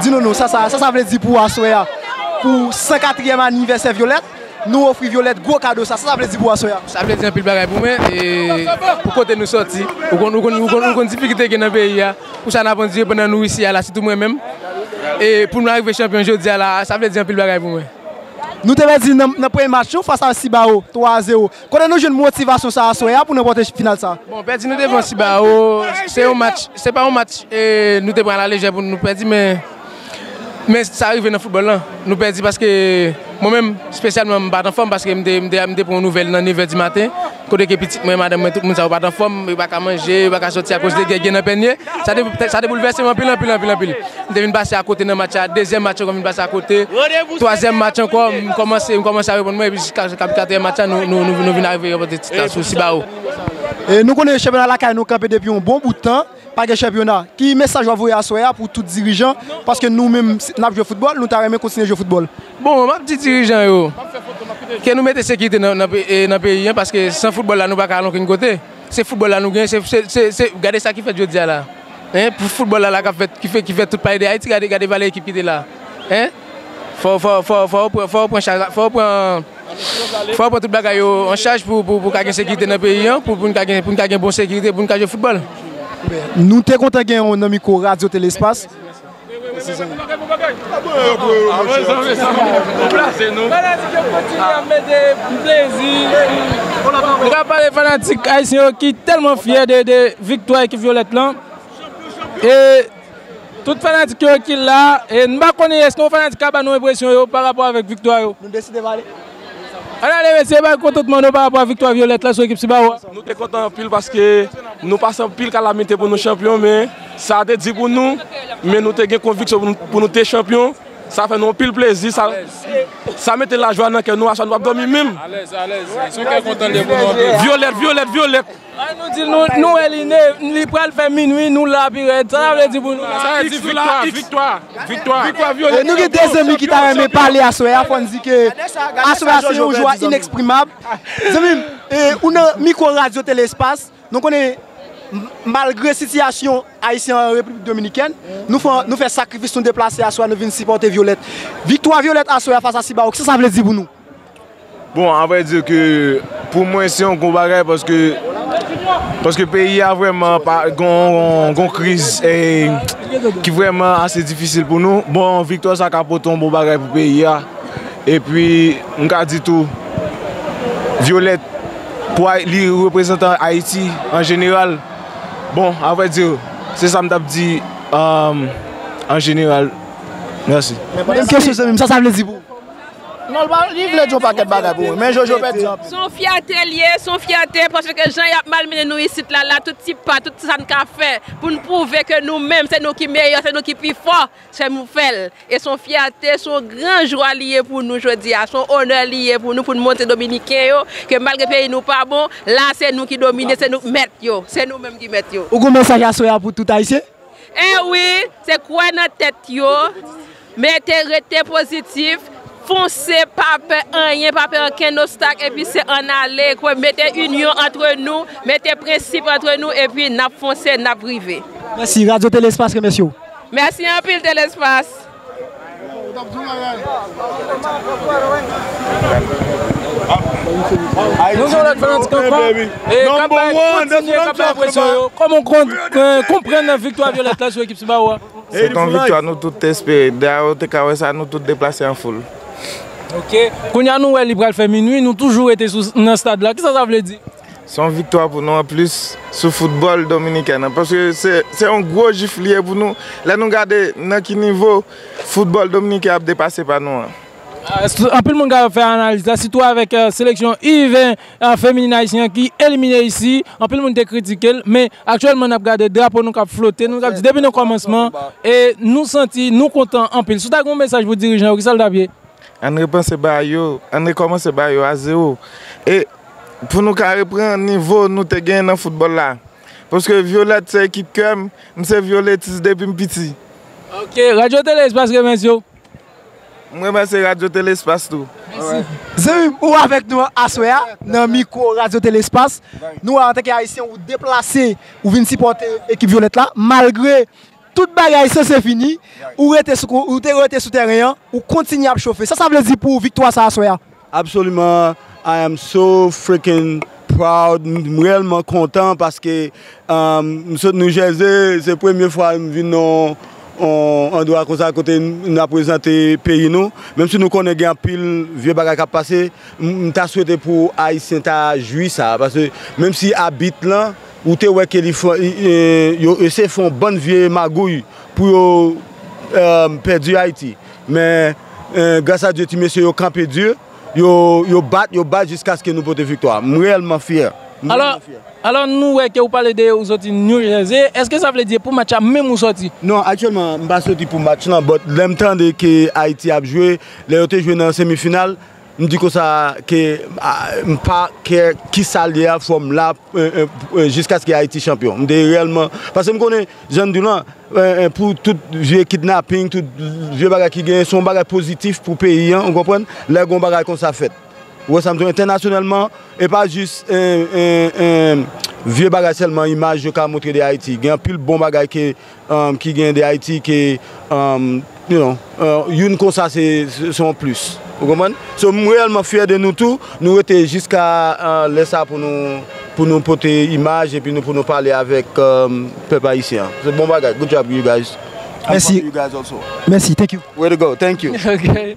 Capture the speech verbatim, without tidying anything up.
Di nou, nou, sa, sa, sa, sa vle di pou aswè a, pou san katriyèm anivèsè Violette, nou ofri Violette gwo kado sa. Sa, sa vle di pou aswè a. Sa vle di anpil bagay pou mwen, e pou kote nou sòti. Ou konn, ou konn, ou konn, ou konn difikilte gen nan peyi a. Pou sa n ap andire pandan nou isi a la, sitou mwen menm. E pou nou arive chanpyon jodi a la, sa vle di anpil bagay pou mwen. Nou te pèdi nan, nan premye match yo fas a Cibao, twa a zewo. Kote nou jwenn motivasyon sa aswè a pou n ranpòte final sa? Bon, pèdi nou devan Cibao, se yon match, se pa yon match, e nou te pran a la lejè pou nou pèdi, men, men sa rive nan foutbòl lan. Nou pèdi paske mwen menm, espesyalman, m pa t anfòm paske m te, m te, m te pran yon nouvèl nan nevè di maten, kote ke pitit mwen, madanm mwen, tout moun sa yo pa t anfòm, yo pa ka manje, yo pa ka sòti akoz de gè gen nan pènye. Sa te, sa te boulvèse m anpil, anpil, anpil, anpil. M te vin pase akote nan match la, dezyèm match ankò m vin pase akote, twazyèm match ankò, m kòmanse, m kòmanse a reponn mwen, epi jiska katriyèm match la, nou, nou, nou, nou vin arive ranpòte tit la sou Cibao. E nou konnen chanpyona lakay nou kanpe depi yon bon bout tan, pa gen chanpyona. Ki mesaj w ap voye aswè a pou tout dirijan? Paske nou menm, n ap jwe foutbòl, nou ta renmen kontinye jwe foutbòl. Bon, m ap di dirijan yo, ke nou mete sekirite nan, nan pe-, e, nan peyi an, paske san foutbòl la, nou pa ka al okenn kote. Se foutbòl la nou gen, se, se, se, se, gade sa ki fèt jodi a la. Hein, pou foutbòl la, la k ap fèt, ki fè, ki fè tout palè de Ayiti, gade, gade valè ekip ki te la. Hein? Fò, fò, fò, fò w pran, fò w pran chaj la, fò w pran, fò w pran tout bagay yo an chaj pou, pou, pou ka gen sekirite nan peyi an, pou, pou n ka gen, pou n ka gen bon sekirite, pou n ka jwe foutbòl. Nou te kontan gen w nan mikwo Radyo Tele Espas. Fanatik yo kontinye ap mete plezi. Nou ka pale fanatik ayisyen yo ki tèlman fyè de, de viktwa ekip Violette lan. E tout fanatik yo ki la, e n pa konnen èske yon fanatik ka ba nou enpresyon yo pa rapò avèk viktwa yo. Nou deside pale. Ann ale, mesye, bay kontantman nou pa rapò a viktwa Violette la sou ekip Cibao a. Nou te kontan anpil paske nou pase anpil kalamite pou nou chanpyon, men sa te di pou nou, men nou te gen konviksyon pou nou, pou nou te chanpyon. Sa fè nou anpil plezi, sa, sa mete lajwa nan kè nou, aswè nou p ap dòmi menm. Alèz, alèz. Se yon kè kontan li ye pou nou anpil. Violette, Violette, Violette. An nou di l, nou, nou wè li ne, li pral fè minwi, nou la pi rèd. Sa sa vle di pou nou? Sa vle di viktwa, viktwa, viktwa. E nou gen de zanmi ki ta renmen pale aswè a, fò n di ke aswè a se yon jwa ineksprimab. Zanmi m, e, ou nan mikwo Radyo Tele Espas, nou konnen, m-, malgre sitiyasyon ayisyen an Repiblik Dominikèn, nou fè, nou fè sakrifis, nou deplase aswè a, nou vin sipòte Violette. Viktwa Violette aswè a fas a Cibao, kisa sa vle di pou nou? Bon, a vrè di ke pou mwen se yon gwo bagay paske, paske peyi a vrèman pa, gon, gon kriz, e, ki vrèman ase difisil pou nou. Bon, viktwa sa ka pote yon bon bagay pou peyi a. Epi, m ka di tou, Violette, pou Ay-, li reprezantan Ayiti an jeneral. Bon, a vrè di, se sa m t ap di, um, an jeneral. Mèsi. Menm kesyon, zanmi m, sa sa vle di pou ou? Non, li pa, li vle di yon pakèt bagay pou mwen, men Jojo pèdi anpil. Se yon fyète l ye, se yon fyète, paske jan y ap malmennen nou isit la, la, tout ti pa, tout sa n ka fè, pou n pwouve ke nou menm, se nou ki meyè, se nou ki pi fò, se nou fè l. E se yon fyète, se yon gran jwa li ye pou nou jodi a, se yon onè li ye pou nou, pou n montre Dominiken yo, ke malgre peyi nou pa bon, la, se nou ki domine, se nou k mèt yo, se nou menm ki mèt yo. Ou gon mesaj aswè a pou tout Ayisyen? E wi, se kwè nan tèt yo, mete rete pozitif, fonse, pa pè anyen, pa pè okenn obstak, epi se ann ale, kwè, mete inyon antre nou, mete prensip antre nou, epi n ap fonse, n ap rive. Mèsi, Radyo Tele Espas remèsye w. Mèsi anpil, Tele Espas. Nou gen lòt fanatik ankò. E k ap bay, kontinye k ap bay enpresyon yo. Kòman w kon-, e, konprann viktwa Violette la sou ekip Cibao a? Se t on viktwa nou tout te espere. Dayè, ou te ka wè sa, nou tout deplase an foul. Ok. Kounye a, nou wè li pral fè minwi, nou toujou rete sou, nan stad la. Kisa sa vle di? Se yon viktwa pou nou anplis sou foutbòl dominiken an, paske se, se yon gwo jif li ye pou nou. Lè nou gade nan ki nivo foutbòl dominiken ap depase pa nou an. Ah, s-, anpil moun ka fè analiz la, sitou avèk, eh, seleksyon U ven, eh, feminin ayisyen an ki elimine isi. Anpil moun te kritike l, men aktyèlman n ap gade drapo nou k ap flote. Nou k ap di depi nan kòmansman, e nou santi nou kontan anpil. Si w ta gen yon mesaj pou dirijan yo, kisa l t ap ye? Ann repanse bagay yo, ann rekòmanse bagay yo a zewo. E pou nou ka reprann nivo nou te genyen nan foutbòl la. Paske Violette se ekip kè m, m se vyoletis depi m piti. Ok, Radyo Tele Espas remèsye w. M remèsye Radyo Tele Espas tou. Mèsi. Zanmi m, ou avèk nou aswè a, nan mikwo Radyo Tele Espas. Nou wè antanke Ayisyen, ou deplase, ou vin sipòte ekip Violette la, malgre Tout bagay sanse fini, ou rete sou, ou te rete sou tèren an, ou kontinye ap chofe. Sa sa vle di pou ou viktwa sa aswè a? Absolument. I am so freaking proud. M reyèlman kontan paske um, m sot New Jersey, se premye fwa m vin nan yon andwa konsa kote n ap prezante peyi nou. Menm si nou konnen gen anpil vye bagay k ap pase, m ta swete pou Ayisyen ta jwi sa. Paske menm si abit lan, ou te wè ke li fè, yo eseye fè yon bann vye magouy pou yo um, pèdi Ayiti. Men, eh, gras a Dye, ti mesye yo kanpe di, yo, yo bat, yo bat jiskaske nou pote viktwa. M reyèlman fyè. M Alò, reyèlman fyè. Alò, nou wè ke ou pale de ou soti New Jersey. Èske sa vle di e pou match la menm ou soti? Non, aktyèlman, m pa soti pou match lan, but lè m tande ke Ayiti ap jwe, lè yo te jwe nan semifinal, m di konsa ke ah, m pa kè kisa l ye a, fò m la eh, eh, eh, jiskaske Ayiti chanpyon. M te reyèlman, paske m konnen, jan m di w lan, eh, eh, pou tout vye kidnaping, tout vye bagay ki genyen, se yon bagay pozitif pou peyi an, ou konprann? Lè gen yon bagay konsa fèt. Ou wè sa m di w, entènasyonèlman, e pa jis eh, eh, eh, vye bagay sèlman, imaj yo ka montre de Ayiti. Gen anpil bon bagay ke, um, ki gen de Ayiti ke, um, you know, uh, youn konsa se se- se yon plis. Ou konprann? So, m reyèlman fyè de nou tou. Nou rete jiska uh, lè sa pou nou pou nou pote imaj epi nou pou nou pale avèk um, pèp ayisyen an. Se bon bagay. Good job, you guys. I'm Mèsi. Proud of you guys also. Mèsi, thank you. Way to go. Thank you. Ok.